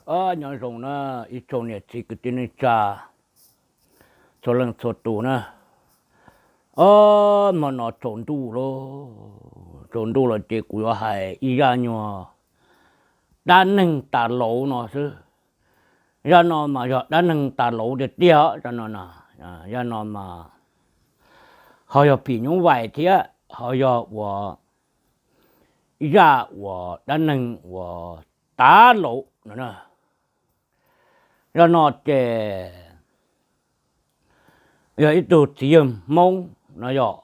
Nyob zoo na, ib tsoom niam txiv kwv tij neej tsa txhua leej txhua tus na. Ob, hmo no tsaus ntuj lawm, tsaus ntuj lawm ces kuv yuav hais ib zaj nyuag dab neeg tas lauv no xwb. Zaj no mas yog dab neeg tas lauv tiag tiag, zaj no, zaj no mas ho yog phim nyuj vais thiab ho yog ua zaj uas dab neeg uas tas lauv no. Zaj no ces yog ib tug txiv yawg Hmoob no yog,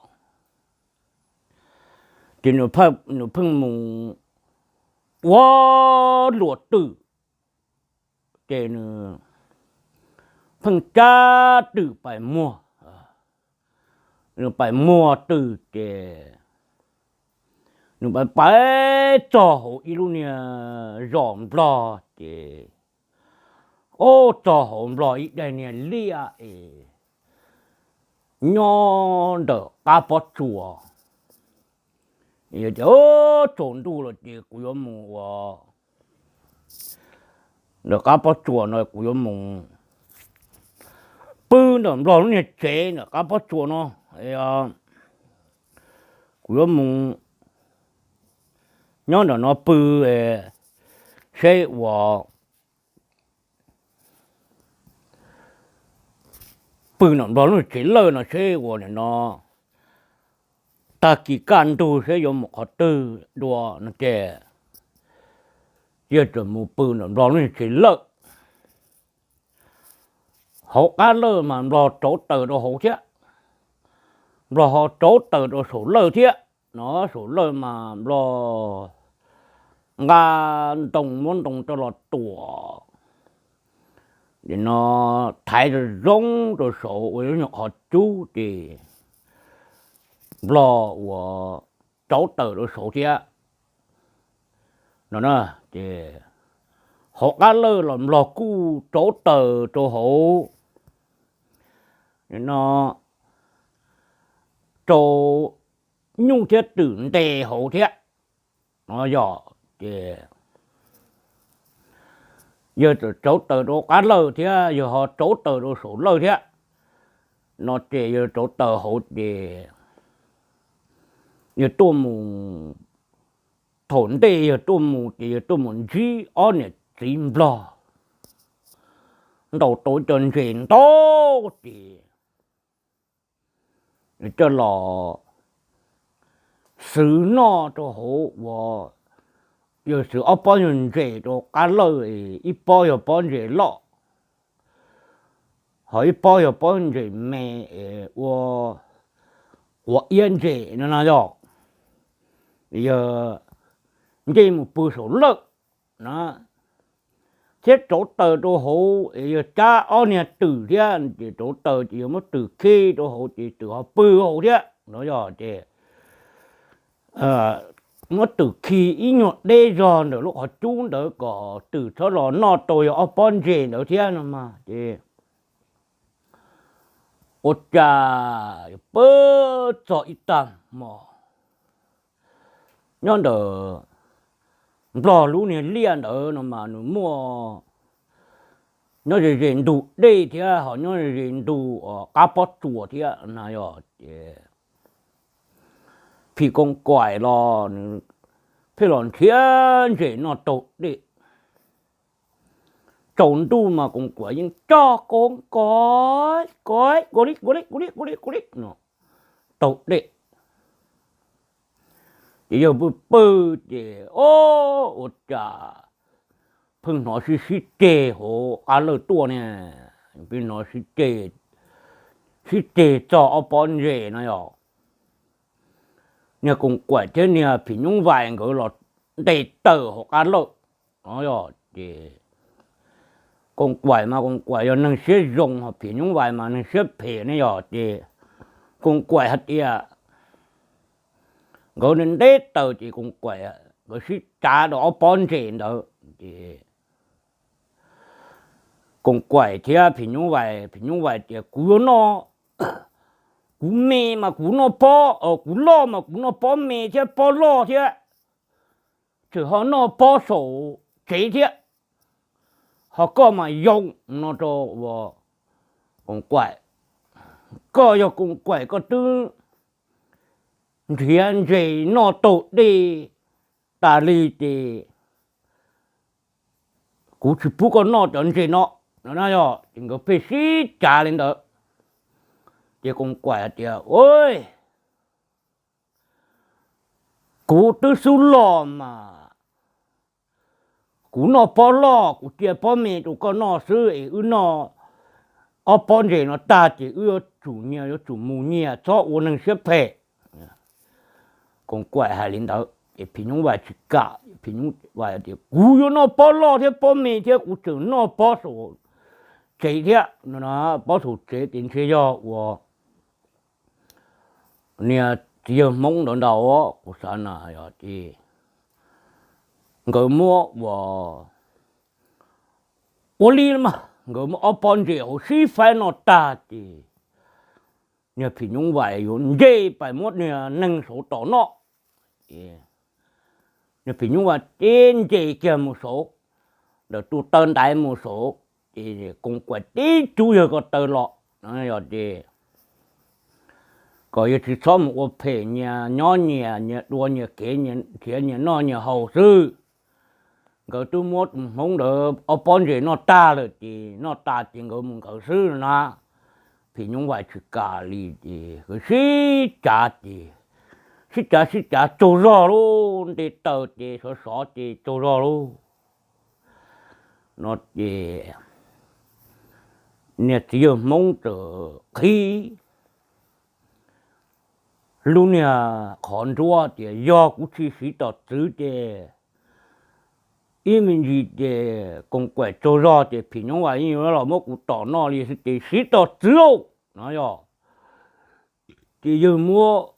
ces nws pheej mus ua luam twm, ces nws pheej cab twm pais muag, nws pais muag twm ces nws pais pais txog hauv ib lub niag zos Nplog ces, ob, txog hauv Nplog ib daim niag liaj es nyob ntawm qab pob tsuas. Ces, ob, tsaus ntuj lawm ces kuv yuav mus ua ntawm qab pob tsuas no, kuv yuav mus pw ntawm Nplog lub niag tsev ntawm qab pob tsuas no. Kuv yuav mus nyob ntawm no pw, seb ua pw ntawm Nplog lub niag tsev lawj no seb ua nim no tag kis kaj ntug seb yuav mus qhov twg dua no ces, yog txawm mus pw ntawm Nplog lub niag tsev lawj. Hauv qab lawj mas Nplog rauv taws rau hauv thiab, Nplog ho rauv taws rau saum lawj thiab no. Saum lawj mas Nplog nqa ntoo, muab ntoo coj los tuam, nim no thaiv zoo zoo rau saud ua ib nyuag qhov cub ces Nplog ua rauv taws rau saud thiab no. Ces hauv qab lawj los Nplog kuj rauv taws rau hauv no, rau nyuj thiab twm nte hauv thiab no yog. Ces yog rauv taws rau qab lawj thiab yog ho rauv taws rau saum lawj thiab no ces yog rauv taws hauv ces yog tuaj mus, thaum ntej yog tuaj mus ces yog tuaj mus ntsib ob niam txiv Nplog ntaus tau cov ntses ntau ces coj los xwv noj rau hauv ua, yog xwv ob pob nyuag ntses rau qab lawj, ib pob yog pob ntses loj, ho ib pob yog pob ntses me ua quav iab ntses no no yog. Yog nce mus pw saum lawj na, thiab rauv taws rau hauv es yog cab ob niag twm thiab ces rauv taws ces yog muab twm khi rau hauv ces twm ho pw hauv thiab no yog. Ces muab twm khi ib nyuag deb zog ntawm lub qhov cub ntawd kom twm txhob los noj tau yog ob pob ntses ntawd thiab no mas ces ua cas pw txog ib tag hmo nyob ntawm Nplog lub niag liaj ntawd no mas nws muaj, nyob ze ze ntug dej thiab ho nyob ze ze ntug qab pob tsuas thiab na yog. Ces phim Koos Kaim los nws pheej los nrhiav ntses noj taug dej. Tsaus ntuj mas Koos Kaim yeej coj Koos Kaim, Kaim, Kaim li, Kaim li, Kaim li, Kaim li, Kaim li no taug dej. Ces yawg pw pw ces, o, ua cas pheej hnov sib sib ceg hauv qab lawj tuaj ne, pheej hnov sib ceg, sib ceg txog ob pob ntses no yog. Niag Koos Kaim thiab niag phim nyuj vais nkawd los nte taws hauv qab lawj no yog. Ces Koos Kaim mas Koos Kaim yog neeg siab zoo, ho phim nyuj vais mas neeg siab phem ne yog. Ces Koos Kaim hais tias nkawd nte taws ces Koos Kaim, nkawd sib cav rau ob pob ntses ntawd ces Koos Kaim thiab phim nyuj vais, phim nyuj vais tias kuv yuav noj, kuv me mas kuv noj pob, kuv loj mas kuv noj pob me thiab pob loj thiab, tseem ho noj pob saum tsev thiab. ho koj mas yoo no rau ua Koos Kuam. Koj yog Koos Kuam koj twb nrhiav ntses noj taug dej tas li ces kuv tsis pub koj noj cov ntses no. No yog ces nkawd pheej sib cav li ntawd. Ces Koos Kuam tias, kuv twb xub loj mas kuv noj pob loj kuv cia pob me rau koj noj xwb es wb noj ob pob ntses no tag ces wb yuav tsum nyias yuav tsum mus nyias txhob ua neeg siab phem. Koos Kuam hais li ntawd ces Phim Nyuj Vais tsis kam. Phim Nyuj Vais tias kuv yuav noj pob loj thiab pob me thiab kuv tseem noj pob saum tsev thiab. Pob saum tsev ces ntshe yog ua niag txiv yawg Hmoob ntawd ntag. Kuv xav na yog ces nkawd muab ua, ua li mas nkawd muab ob pob ntses hauv sib faib noj tag ces niag Phim Nyuj Vais yuav nce pais muab niag neeg saud tom noj. Niag Phim Nyuj Vais tib nce kiag mus saud, ntawm tus taw ntaiv mus saud, ces Koos Kuam tib cub yawg ko taw los. Yog ces kom yawg tsis txhob mus ua phem, nyias nyob nyias, nyias dua nyias kev, nrhiav nyias noj nyias haus xwb. Nkawd twb muab tus Hmoob ntawd ob pob ntses noj tag lawm ces noj tas ces nkawd mus nkawd xwb no na. Phim Nyuj Vais tsis kam li ces nkawd sib cav ces sib cav sib cav tsaug zog lauj, nte taws ces sov sov ces tsaug zog lauj. No ces niag txiv yawg Hmoob txawm qhib lub niag qhov nruab tias yog kuv tsis siv tos txwv ces ib me ntsis ces Koos Kuam tsaug zog ces Phim Nyuj Vais yeej yuav los muab kuv tom noj li xwb ces siv tos txwv lauj no yog. Ces yawg muab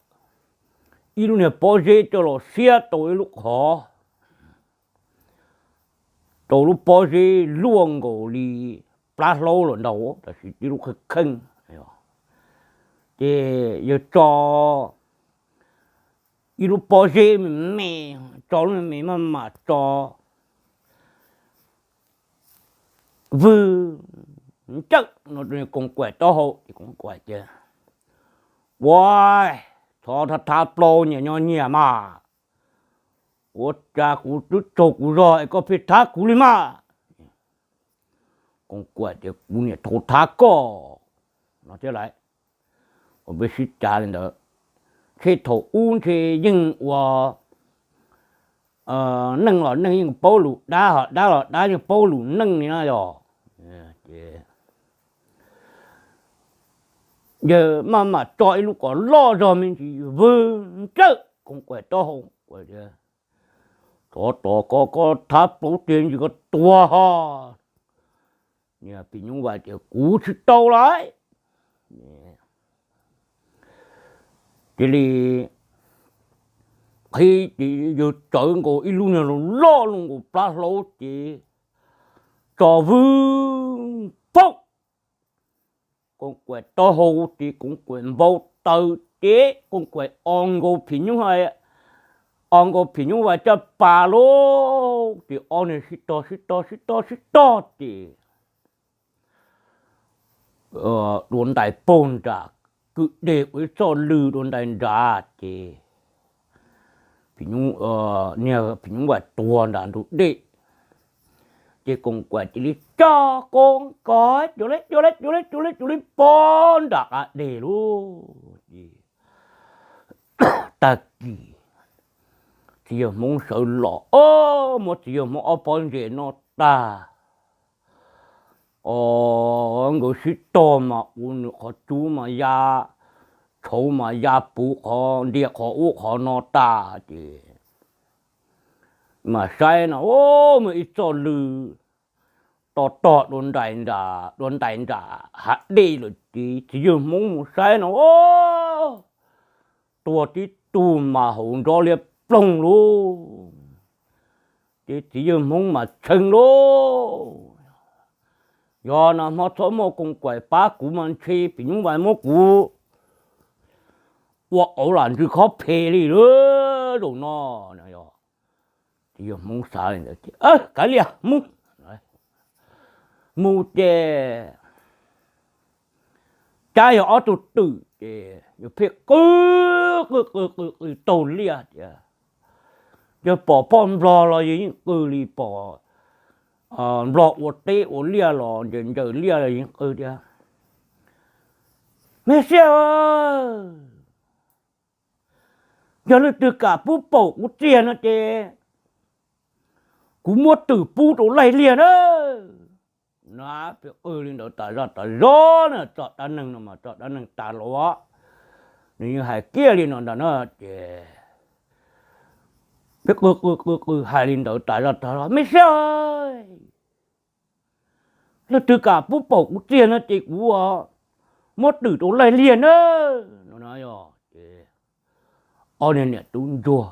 ib lub niag pob zeb coj los xiab tau ib lub qhov, tau lub pob zeb luaj nkaus li plab hlaub los ntau, tab sis tib lub kheej kheej. Ces yawg tso ib lub pob zeb me me, tso lub me me maj mam tso vwg ncawm no rau Koos Kuam taub hau ces Koos Kuam tias, ua, thov thav thav plaub nyias nyob nyias mas, ua cas kuv twb tsaug kuv zog es koj pheej thav kuv li mas. Koos Kuam tias kuv niam thaum thav koj no thiab lawm, ua peb sib cav li ntawd. Ntshe thaum ub ntshe yeej ua neej los neej yeej paub lus dab, ho dab los dab yeej paub lus neej li na yog. Yawg maj mam tso ib lub kom loj zog me ntsis vwg ntsawj Koos Kuam taub hau, thov tov koj, koj thav plaub tiag ntsis koj tuag ho. Niag Phim Nyuj Vais tias kuv tsis tau lawm. Cia li qhib ces yawg tsawv nkaus ib lub niag loj loj luaj nkaus plab hlaub ces tso vwg phooj. Koos Kuam taub hau ces Koos Kuam npau taws ces Koos Kuam o nkaus Phim Nyuj, o nkaus Phim Nyuj Vais caj pas lauj, ces ob niag sib tog sib tog sib tog sib tog ces dua ntais paug nram kwj deg ua ib txoj lw dua ntais nrad ces niag Phim Nyuj Vais tuag nram ntug dej. Ces Koos Kuam cia li tso Koos Kuam cua le cua le cua le cua le cua le poob nram qab deg lauj. Ces tag kis txiv yawg Hmoob sawv los, o, muab txiv yawg Hmoob ob pob ntses noj tag. O, nkawd sib tog mas ua nws qhov cub mas ya tshauv mas ya puv qhov ntiag qhov ub qhov no tag ces mas saib no, o, muaj ib txoj lw tog tog dua ntais nram hav dej lawm ces txiv yawg Hmoob mus saib no, o, tuag tib tug mas hauv nrob liab ploog lauj. Ces txiv yawg Hmoob mas tshee lauj, yog nag hmo txhob muaj Koos Kuam pab kuv mas ntshe Phim Nyuj Vais muab kuv ua auv lam ntsws khob phem li lawm zaum no. Txiv yawg Hmoob xav li ntawd, kav liam mus. mus ces cab yog ob tug twm ces yog pheej qw qw qw qw qw taug liaj tias, yog pom poj nplog los yog yeej qw li, pom nplog ua teb ua liaj los ncaws ncaws liaj los yeej qw tias, Me siab, yog leej twg kam pub paum kuv txiag no ces kuv muab twm pub rau laij liaj na. No pheej qw li ntawd tas zog tas zog na, txog dab neeg no mas txog dab neeg tas los nws yeej hais kiag li no ntag na. Ces pheej qw qw qw qw hais li ntawd tas zog tas zog, Me siab, leej twg kam pub paum kuv txiag no ces kuv muab twm rau laij liaj na. No ces ob niag niam tub ntsuag,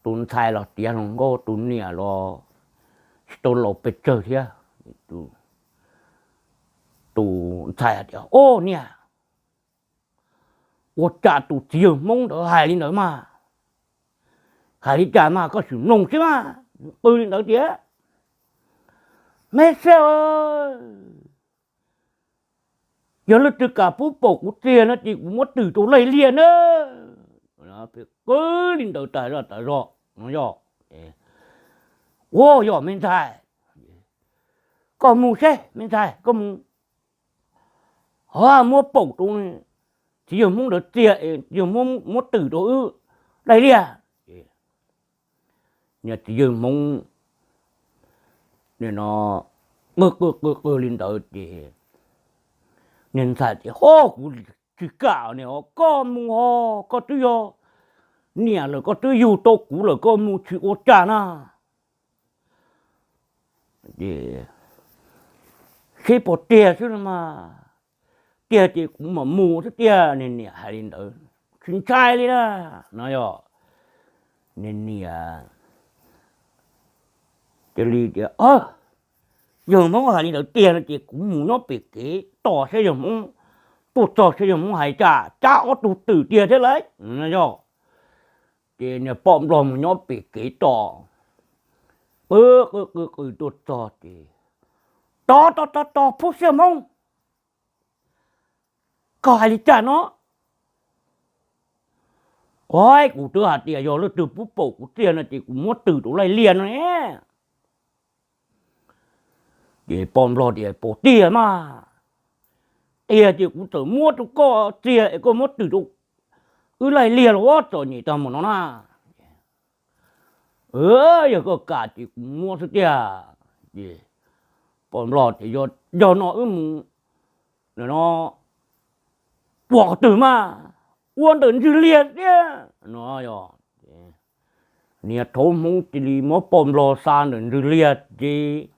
tus ntxhais los tiav hluas nkauj, tus niam los tsis tau laus pes tsawg thiab. Tus ntxhais hais tias, Au niam, ua cas tus txiv yawg Hmoob ntawd hais li ntawd mas? Hais li cas mas koj sim mloog xwb mas. Qw li ntawd tias, Me siab, yog leej twg kam pub paum kuv txiag no ces kuv muab twm rau laij liaj na. Pheej qw li ntawd tas zog tas zog no yog, Ua yog me ntxhais, koj mus seb me ntxhais, koj mus ho muab paum rau txiv yawg Hmoob ntawd txiag, yawg Hmoob muab twm rau wb laij liaj. Niag txiv yawg Hmoob no qw qw qw qw li ntawd ces niag ntxhais tias, Ho, kuv tsis kam ne, koj mus ho, koj twb yog niam lawm, koj twb yug tau kuv lawm, koj mus tsis ua cas na. Seb puas tiag xwb no mas, tiag ces kuv mam mus xwb tiag. Niag niam hais li ntawd tsis ntshai li na. No yog niag niam cia li tias, Yawg Hmoob hais li ntawd tiag no ces kuv mus nyob pem kev tos seb yawg Hmoob tuaj txog seb yawg Hmoob hais cas, cab ob tug twm tiag thiab lauj. Yog ces niag poj nplog mus nyob pem kev tos, qw qw qw qw tuaj txog ces, Tos tos tos tos, pub xiab Hmoob, koj hais li cas no? Ov, kuv twb hais tias yog leej twg pub paum kuv txiag no ces kuv muab twm rau laij liaj no ne. Ces poj nplog tias, Paum tiag mas, tiag ces kuv txawm muab rau koj txiag es koj muab twm rau wb laij liaj los txom nyem tag mus no na. Yog koj kam ces kuv muab xwb tiag. Ces poj nplog tias, Yog no wb mus no ua qhov twg mas? Ua ntawm ntswg liag thiab no. Niag Thaub Hmoob cia li muab poj nplog xa ntawm ntswg liag ces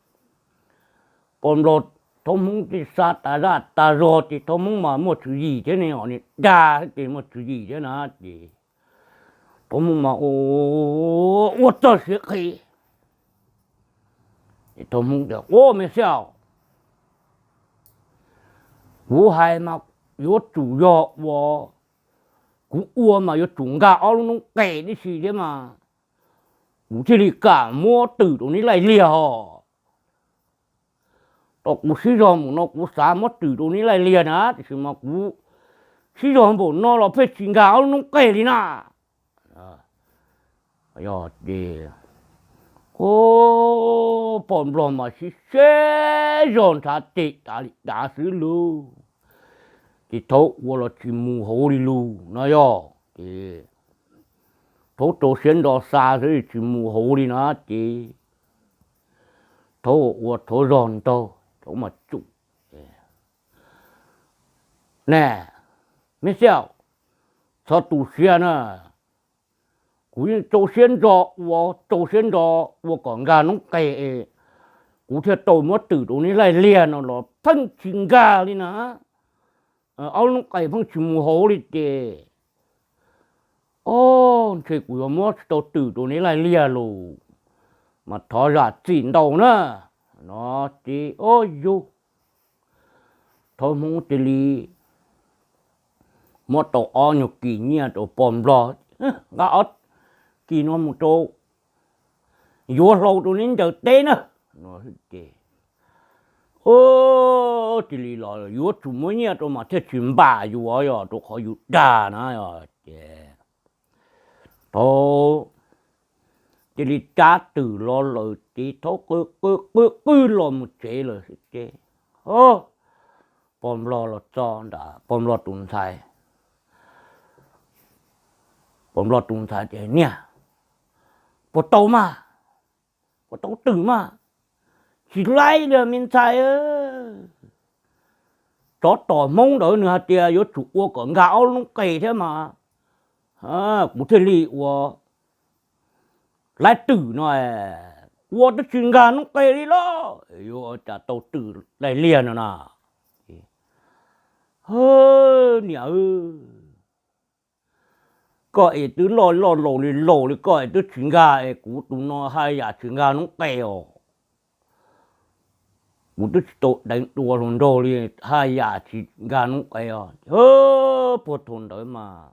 poj nplog, Thaub Hmoob cia li xa tas zaj tas zog ces Thaub Hmoob mas muaj tswv yim thiab ne, dag ces muaj tswv yim thiab na. Ces Thaub Hmoob mas ua txoj siab qhi. Thaub Hmoob tias, Ua, me xiab, kuv hais mas yuav tsum yog ua, kuv ua mas yuav tsum nkag ob lub noob qes tib si thiab mas kuv thiaj li kam muab twm rau neb laij liag hos. Tau kuv sib zog npaum no kuv xav muab twm rau neb laij liag na, tiam sis mas kuv sib zog npaum no los pheej tsis nkag ob lub noob qes li na. Yog ces poj nplog mas sib seb zog ntshav ces dav li dav xwb lauj. Ces Thaub ua los tsis mus hauv li lus no yog ces Thaub rau siab ntso xa xwb tsis mus hauv li na ces Thaub ua Thaub zog ntaug Thaub mas tsum. Ne, me xiab, txhob tu siab na. Kuv yeej rau siab ntso ua, rau siab ntso ua kom nkag noob qes es kuv thiaj tau muab twm rau neb laij liag no los pheej tsis nkag li na. Ob noob qes pheej tsis mus hauv li ces, o, ntshe kuv yuav muab tsis tau twm rau neb laij liag lus, mas thov zam txim ntau na. No ces o yug, Thaub Hmoob cia li muab tau ob nyuag kis nyiaj rau poj nplog, nqa ob kis no mus rau yuav hlau rau neb ncaws teb na. No ces Ub, cia li los yuav tsum muab nyiaj rau mas thiaj tsis npam yus yog rau qhov yus dag na. Ces thaum cia li cab twm los lawm ces thaum qw qw qw qw los mus tsev lawm xwb ces pog nplog los txog ntawd, pog nplog tus ntxhais, pog nplog tus ntxhais tias, Niam, puas tau mas? Puas tau twm mas? Tsis laib li me ntxhais. Tsov tom Hmoob ntawd nws hais tias yuav tsum ua kom nkag ob lub qe thiab mas kuv thiaj li ua laib twm no, ua twb tsis nkag lub qe li los yuav ua cas tau twm laij liag no na. Niam, koj es twb loj loj laus li laus li koj es twb tsis nkag es kuv tus no haj yam tsis nkag lub qe os. Kuv twb tsis tau deev dua hluas nraug li, haj yam tsis nkag lub qe os. Puag thaum ntawd mas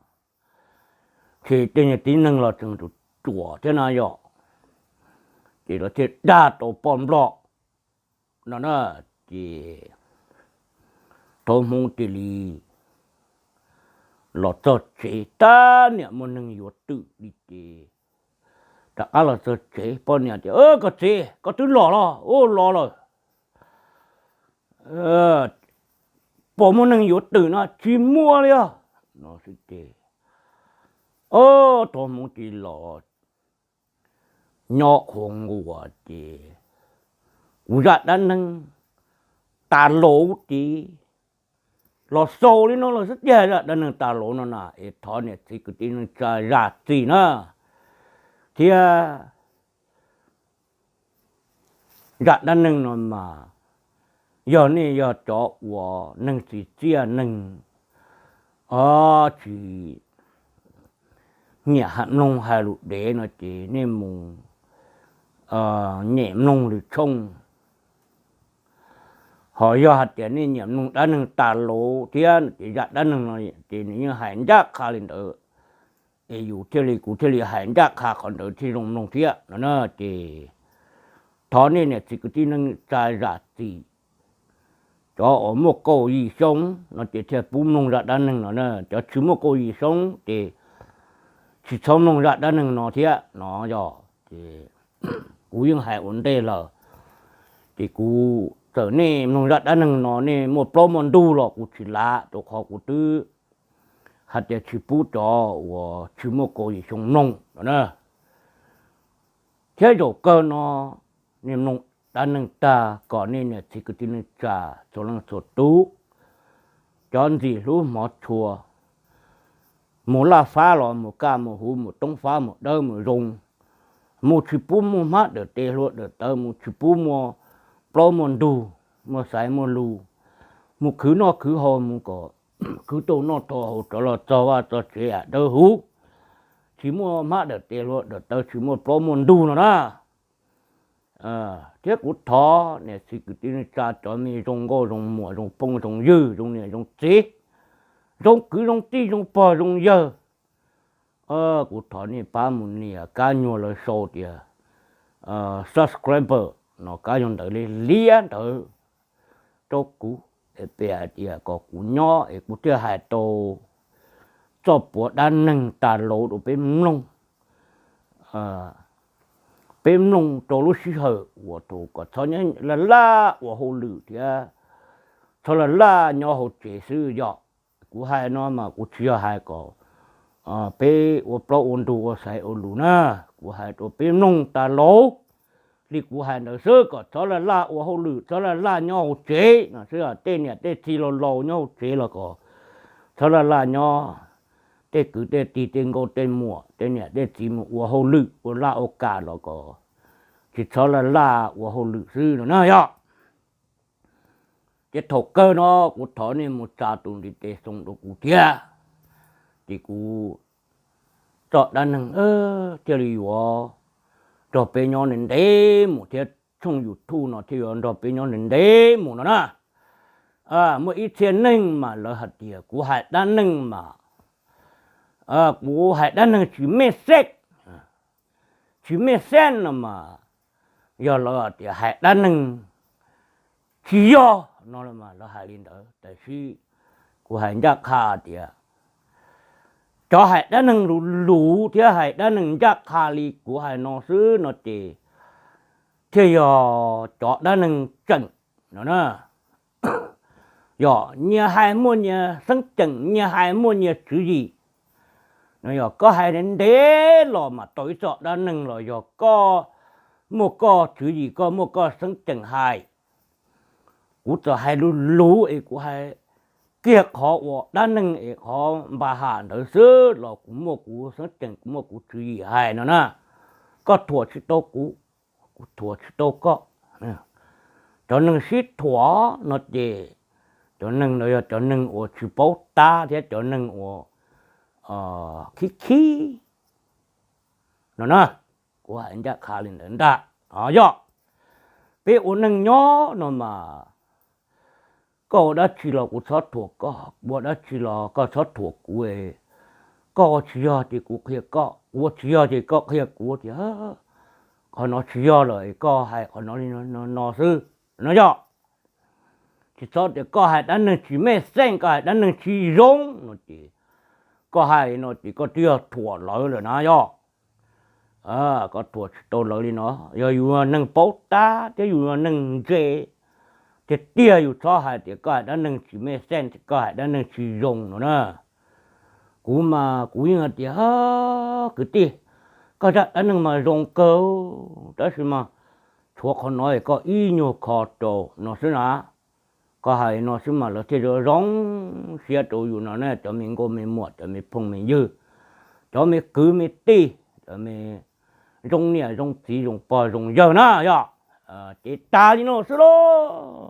ces tej niag tib neeg los tseem ruam thiab na yom, ces lawv thiaj dag rau poj nplog no na. Ces thaum Hmoob cia li los txog tsev, tab niam muaj neeg yuav twm li ces rov qab los txog tsev, poj niam tias, Koj txiv, koj twb los los? Ub, los lawm. Puas muaj neeg yuav twm no? Tsis muaj li os no xwb ces, o, thaum Hmoob cia li los nyob qhuav nquas ces kuv zaj dab neeg tas laus ces los xaus li no lawm xwb tiag. Zaj dab neeg tas laus no na es thov niam txiv kwv tij neej tsa zam txim na. Thiab zaj dab neeg no mas yog nej yog cov uas neeg txiv txiaj neeg, o, tsis nyiam hais mloog hais lus dev no ces nej mus nyem mloog lwm tshooj. Ho yog hais tias nej nyiam mloog dab neeg tas laus thiab no ces zaj dab neeg no ces nws yeej hais ncaj qha li ntawd, es yus thiaj li, kuv thiaj li hais ncaj qha qhov ntawd thiaj zoo mloog thiab no na. Ces thov nej niam txiv kwv tij neej tsa zam txim. Cov uas muaj kaum yim xyoo no ces thiaj pub mloog zaj dab neeg no na, cov tsis muaj kaum yim xyoo ces tsis txhob mloog zaj dab neeg no thiab no yog. Ces kuv yeej hais ua ntej lawm, ces kuv, txawm nej mloog zaj dab neeg no nej muaj plaub muaj ntug los kuv tsis lav, rau qhov kuv twb hais tias tsis pub cov uas tsis muaj kaum yim xyoo mloog no na. Thiab zaum kawg no nej mloog dab neeg tag kom nej niam txiv kwv tij neej tsa txhua leej txhua tus, cov ntxim hlub hmov tshua, mus laj fab los mus kaj mus huv, mus toob fab mus dawb mus zoo, mus tsis pub muaj hmab dawm tes hlua dawm tawv, mus tsis pub muaj plaub muaj ntug, muaj xaiv muaj lus, mus khwv noj khwv haus, mus kom khwv tau noj tau haus rov los txog vaj txog tsev dawb huv, tsis muaj hmab dawm tes hlua dawm tawv, tsis muaj plaub muaj ntug no na. Thiab kuv thov niam txiv kwv tij neej tsa cov me zoo nkauj zoo muam zoo phooj zoo ywg zoo niam zoo txiv, zoo kwv zoo tij zoo pog zoo yawg, kuv thov nej pab mus nias kab nyuag lawv sau tias subscriber no, kab nyuag ntawd li liab ntawd rau kuv, es hais tias kom kuv nyob es kuv thiaj hais tau txoj puav dab neeg tas laus rau peb mloog, peb mloog rau lub sij hawm uas thaum kom txhob nyob laj laj ua hauj lwm thiab txhob laj laj nyob hauv tsev xwb yom. Kuv hais no mas kuv tsis yog hais kom peb ua plaub ua ntug ua xaiv ua lus na, kuv hais rau peb mloog tas laus li kuv hais ntawd xwb, kom txhob laj laj ua hauj lwm, txhob laj laj nyob hauv tsev no xwb. Tej niam tej txiv laus laus nyob hauv tsev los kom txhob laj laj nyob, tej kwv tej tij tej nkauj tej muam tej niam tej txiv mus ua hauj lwm ua laj ua kam los kom tsis txhob laj laj ua hauj lwm xwb no na yom. Ces thaum kawg no kuv thov nej mus tsa tus ntiv tes xoo rau kuv thiab, ces kuv txoj dab neeg thiaj li yuav nrog peb nyob ntev ntev mus thiab, tshooj YouTube no thiaj yuav nrog peb nyob ntev ntev mus no na. Muaj ib txhia neeg mas lawv hais tias kuv hais dab neeg mas, kuv hais dab neeg tsis mej xej, tsis mej xej no mas yog lawv hais tias hais dab neeg tsis yog no los mas lawv hais li ntawd. Tab sis kuv hais ncaj qha tias cov hais dab neeg luv luv thiab hais dab neeg ncaj qha li kuv hais no xwb no ces thiaj yog cov dab neeg tseem no na. Yog nyias hais muaj nyias xeeb ceem, nyias hais muaj nyias tswv yim. No yog koj hais ntev los mas tau ib txoj dab neeg los yog koj muaj koj tswv yim, koj muaj koj xeeb ceem hais. Kuv txawm hais luv luv es kuv hais kiag qhov uas dab neeg es qhov npa ham ntawd xwb los kuv muaj kuv xeeb ceem, kuv muaj kuv tswv yim hais no na. Koj thuam tsis tau kuv, kuv thuam tsis tau koj. Cov neeg sib thuam no ces cov neeg no yog cov neeg uas tsis paub tab thiab cov neeg uas khib khib no na. Kuv hais ncaj qha li ntawd ntag. Yog peb ua neej nyob no mas koj ua dab tsi los kuv txhob thuam koj, kuv ua dab tsi los koj txhob thuam kuv. Koj ua tsis yog ces kuv qhia koj, kuv ua tsis yog ces koj qhia kuv tias qhov no tsis yog lawm, koj hais qhov no li no xwb no yog. Tsis txhob tias koj hais dab neeg tsis mej xeej, koj hais dab neeg tsis zoo no ces koj hais li no ces koj twb yog thuam lawv lawm na yog. Koj thuam tsis tau lawv li no. Yog yus yog neeg paub tab thiab yus yog neeg ntse tiag tiag yus txhob hais tias koj hais dab neeg tsis mej xeej, koj hais dab neeg tsis zoo no na. Kuv mas kuv yeej hais tias kwv tij, koj zaj dab neeg mas zoo kawg, tab sis mas tshuav qhov no es koj ib nyuag kho rau no xwb na. Koj hais no xwb mas lawv thiaj zoo zoo siab rau yus no na, cov me nkauj me muam, cov me phooj me ywg, cov me kwv me tij, cov me zoo niam zoo txiv zoo pog zoo yawg na yog. Ces tas li no xwb lauj.